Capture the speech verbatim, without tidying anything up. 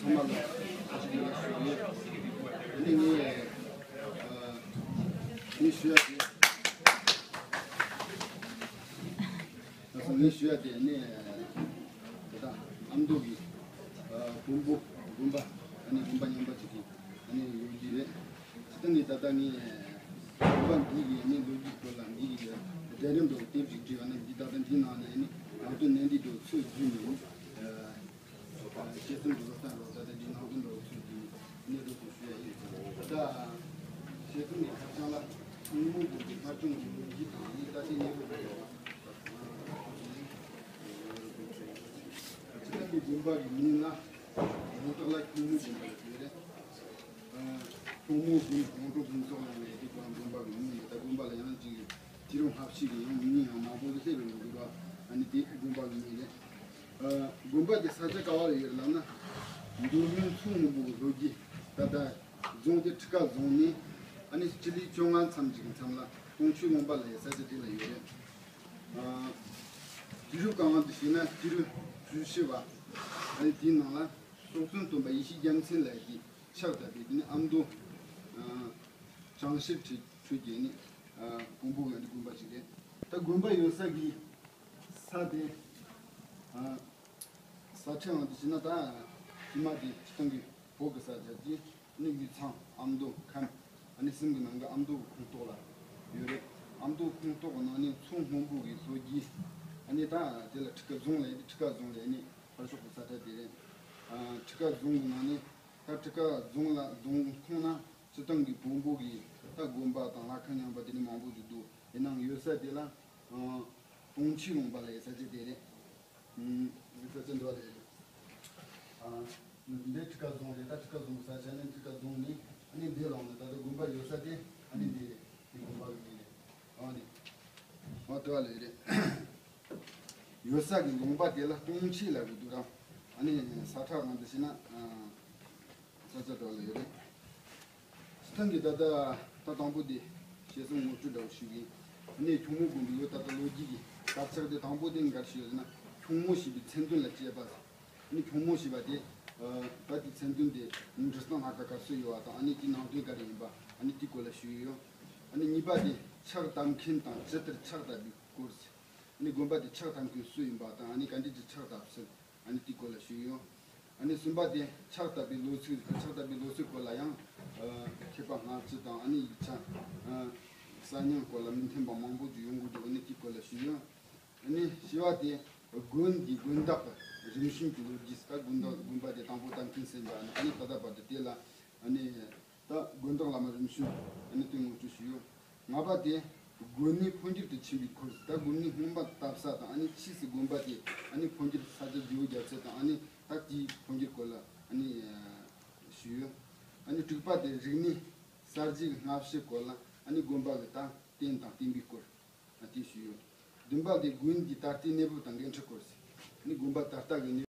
ཚང་མ་ལ་ཨ་ཅིག་ཡོད་ཞུ་ཡོད། ཨ་ནི་ངས་ཨ་ངས་ཞུ་ཡ་དེ། ད་སོང་ངས་ཞུ་ཡ་དེ་ནི་ད་ལྟ་ཨ་མདོ་གི་ཨ་དཔོན་པོ་དགོན་པ། ཨ་ནི་དགོན་པ་རྙིང་པ་ཅིག་གི་ཨ་ནི་ཡོད་ཀྱི་རེད། སྤྱིར་བཏང་ནས་ད་ལྟ་ངས་དགོན་པ་འདི་གི་ཨ་ནི་ལོ་རྒྱུས་སྐོར་ལ་འདི་གི་གྲལ་རིམ་དུ་དེབ་ཅིག་བྲིས་པ་ནི་འདི་ད་ལྟ་འདི་ནང་ནས་ཨ་ནི་ད་དུང་གནད་འདི་དུ་ཚོད་རྒྱུས་མེད། ཨ་དཔྱད་རྩོམ་གྱི་བློ་བརྟན་རོགས་ད་ལྟ་འདི་ནང་དུ་འགྲོ་ཚུལ་གྱི་གནས་སྟངས་དེ་ཞུ་ཡ་ཡིན། ད་དཔྱད་རྩོམ་གྱི་ཁ་བྱང་ལ་ཐུན་མོང་དགོན་པའི་སྔར་བྱུང་གི་ལོ་རྒྱུས་དང་ཨ་ནི་ད་ལྟའི་གནས་བབ་ཡོད་པ། སྤྱིར་བཏང་གི་དགོན་པ་གི་མིང་ལ་དགོན་སྟོད་ལ་ཁྱུང་མོ་དགོན་པ་ལ་ཟེར་རེད། ཁྱུང་མོ་དགོན་ཁོང་ཁྲོ་དགོན་སོགས་ལ་ངེས་ཀྱི་དགོན་པ་གི་མིང་རེད། ད་དགོན་པ་ལ་ཡང་ཅིག་དུས་རབས་ལྔ་བཅུ་གི་ཡང་མིང་ཡང་མང་པོ་ཞིག་སླེབས་ཡོང་གི་འདུག་ཨ་ནི་དེ་དགོན་པ་གི་མིང་རེད། ཨ་དགོན་པ་དེ་ས་ཆ་ག་བ་ལ་ཡོད་ལབ་ན། མདོ་སྨད་མཚོ་སྔོན་པོ་གི་ལྷོ་རྒྱུད་ད་ལྟ་རྫོང་དེ་ཁྲི་ཀ་རྫོང་ནས་ཨ་ནི་སྤྱི་ལེ་བཅོ་ལྔ་མཚམས་ཅིག་གི་མཚམས་ལ་སྟོང་ཆུ་ལུང་པ་ལབ་ཡའི་ས་ཆ་དེ་ལ་ཡོད་རེད། ཨ་དུས་རབས་གང་བ་དུ་བྱས་ན་སྤྱི་ལོ་བཅུ་བཞི་བ། ཨ་ནི་དེའི་ནང་ལ་སྲོག་བཙུན་སྟོན་པ་ཡེ་ཤེས་རྒྱལ་མཚན་ལགས་ཀྱིས་ཕྱག་བཏབ་པའི་དེ་ནི་ཨ་མདོ་ཨ་བྱང་ཤར་ཁྲོད་ཁྲོད་ཀྱི་ནི་ཨ་དཔོན་པོ་ཡོད་པའི་དགོན་པ་ཞིག་རེད། ད་དགོན་པ་ཡོད་ས་གི་ས་དེ་ཨ་ས་ཆའང་དེ་བྱས་ན་ད་ཕྱི་མ་དེ་སྤྱིར་བཏང་གི་བོད་ཀྱི་ས་ཆ་དེ་ནི་ཡུལ་ཚང་ཨ་མདོ་ཁམས་ཨ་ནི་གསུམ་གྱི་ནང་གི་ཨ་མདོ་གི་ཁོངས་གཏོགས་ལ་ཡོད་རེད། ཨ་མདོ་ཁོངས་གཏོགས་ཀྱི་ནང་ནས་མཚོ་སྔོན་པོ་གི་ལྷོ་རྒྱུད་ཨ་ནི་ད་དེ་ལ་ཁྲི་ཀ་རྫོང་ལབ་ཡ་དེ་ཁྲི་ཀ་རྫོང་ལབ་ཡ་ནི་ཕར་ཕྱོགས་ཀྱི་ས་ཁྲ་དེ་རེད། ཨ་ཁྲི་ཀ་རྫོང་གི་ནང་ནས་ད་ཁྲི་ཀ་རྫོང་ལ་རྫོང་ཁོངས་ན་སྤྱིར་བཏང་གི་བོན་པོ་གི་ད་དགོན་པ་དང་ལྷ་ཁང་རྙིང་པ་དེ་ནི་མང་པོ་ཞིག་འདུག་ཡིན་ནའང་ཡོད་ས་དེ་ལ་ཨ་སྟོང་ཆུ་ལུང་པ་ལབ་ཡ་ས་ཆ་དེ་རེད། ཨུམ། ས་ཆ་འདི་བ་རེད། ཨ་འདི་ཁྲི་ཀ་རྫོང་རེད། ད་ཁྲི་ཀ་རྫོང་གི་ས་ཆ་ནི་ཁྲི་ཀ་རྫོང་ནི་ཨ་ནི་འདི་ལོགས་ནས་ད་ལྟ་དགོན་པ་ཡོད་ས་དེ་ཨ་ནི་འདི་རེད། འདི་དགོན་པ་གི་མིང་རེད། ཨ་ནི་ཨ་དེ་བ་ལས་རེད། ཡོད་ས་གི་ལུང་པ་དེ་ལ་སྟོང་ཆེ་ལབ་གི་འདུག་ར། ཨ་ནི་ས་ཁྲ་གང་དུ་ཕྱིན་ན་ཨ་ས་ཆ་དེ་བ་ལ་ཡོད་རེད། སྤྱིར་བཏང་གི་ད་ལྟ་ད་དང་པོ་དེ་ཞེ་སོང་ངོ་སྤྲོད་འདྲ་བོ་ཞུ་གི་ཡིན། ཨ་ནི་ཁྱུང་མོ་དགོན་པའི་ཡོད་ད་ལྟ་ལོ་རྒྱུས་ཀྱི་དར་ཆགས་དེ་དང་པོ་དེ་འགར་ཞུ་ཡོད་ན་ཁྱུང་མོ་ཞེས་པའི་མཚན་དོན་ལ་དཔྱད་པ། ཨ་ནི་ཁྱུང་མོ་ཞེས་པ་དེ་ཨ་ད་དེའི་མཚན་དོན་དེ་འབྲི་སྟངས་ལྷག་དཀར་ག་སུ་ཡོད་པ་དང་ཨ་ནི་དེའི་ནང་དོན་ག་རེ་ཡིན་པ་ཨ་ནི་དེའི་སྐོར་ལ་ཞུས་ཡོད། ཨ་ནི་གཉིས་པ་དེ་ཕྱག་བཏབ་མཁན་དང་ཇི་ལྟར་ཕྱག་བཏབ་པའི་སྐོར། ཨ་ནི་དགོན་པ་དེ་ཕྱག་བཏབ་མཁན་སུ་ཡིན་པ་དང་ཨ་ནི་ག་འདྲས་ཀྱི་ཕྱག་བཏབ་ཟིན། ཨ་ནི་དེའི་སྐོར་ལ་ཞུས་ཡོད། ཨ་ནི་གསུམ་པ་དེ་ཕྱག་བཏབ་པའི་ལོ་ཚིགས། ཕྱག་བཏབ་པའི་ལོ་ཚིགས་སྐོར་ལ་ཡང་ཨ་མཁས་པ་སྔ་ཕྱི་དང་ཨ་ནི་ཡིག་ཆ་ཨ་གསར་རྙིང་སྐོར་ལ་མི་མཐུན་པ་མང་པོ་ཅིག་ཡོང་གི་འདུག་ཨ་ནི་དེའི་སྐོར་ལ་ཞུས་ཡོད། ཨ་ནི་བཞི་པ་དེ་དགོན་འདིའི་དགོན་བདག་གི་རིམ་བྱོན་གྱི་ལོ་རྒྱུས། ད་དགོན་བདག་དགོན་པ་དེ་དང་པོ་བཏབ་མཁན་ཟིན་པ་ཨ་ནི་ད་ལྟ་བར་དུ་དེ་ལ་ཨ་ནི། ད་དགོན་བདག་བླ་མ་རིམ་བྱོན་ཨ་ནི་དེ་ངོ་སྤྲོད་ཞུས་ཡོད། ལྔ་པ་དེ་དགོན་གནས་འཕོ་འགྱུར་དུ་ཕྱིན་པའི་སྐོར། ད་དགོན་གནས་སྔོན་མ་བཏབ་ས་དང་ཨ་ནི་ཕྱིས་སུ་དགོན་པ་དེ་ཨ་ནི་འཕོ་འགྱུར་ས་ཆ་བརྗེ་བོ་བརྒྱབ་ཚུལ་དང་ཨ་ནི་ད་དེའི་འཕོ་འགྱུར་སྐོར་ལ་ཨ་ནི་ཞུས་ཡོད། ཨ་ནི་དྲུག་པ་དེ་རིག་གནས་གསར་བརྗེའི་སྔ་ཕྱི་སྐོར་ལ་ཨ་ནི་དགོན་པ་གི་ད་རྟེན་དང་བརྟེན་པའི་སྐོར་ཨ་དེ་ཞུས་ཡོད། བདུན་པ་དེ་དགོན་འདིའི་ད་ལྟའི་གནས་བབ་དང་འགན་འཁྲི་སྐོར། ཨ་ནི་དགོན་པ་ད་ལྟ་གི་གནས།